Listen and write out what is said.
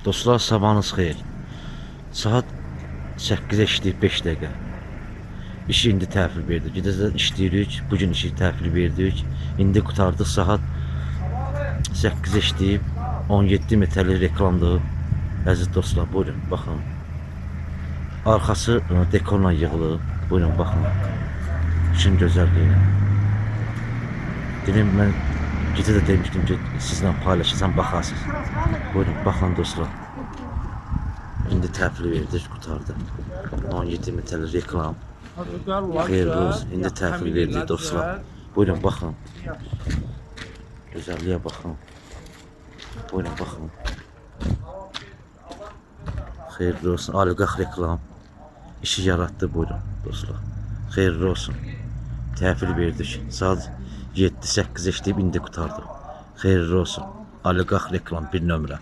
Dostlar, sabahınız xeyir. Saat 8-ə işləyib 5 dəqiqə. İşi indi təhvil verdik. Gecədən işləyirik. Bu gün işi təhvil verdik. İndi qurtardıq, saat 8-ə işləyib 17 metrlik reklamdır. Əziz dostlar, buyurun, baxın. Arxası dekorla yığılıb. Buyurun, baxın. İşin gözəlliyinə. Dedim, mən gecə də demişdim ki, sizlə paylaşacağam, baxarsınız. Buyurun, baxın dostlar. İndi təhvil verdik, qurtardı. 17 metrlik reklam. Xeyirli olsun. İndi təhvil verdik dostlar. Buyurun, baxın. Gözəlliyə baxın. Buyurun, baxın. Xeyirli olsun. Oliqarx reklam. İşi yaratdı, buyurun dostlar. Xeyirli olsun. Təhvil verdik. Saat 7-8 işləyib indi qurtardı. Xeyirli olsun. Oliqarx reklam bir nömrə.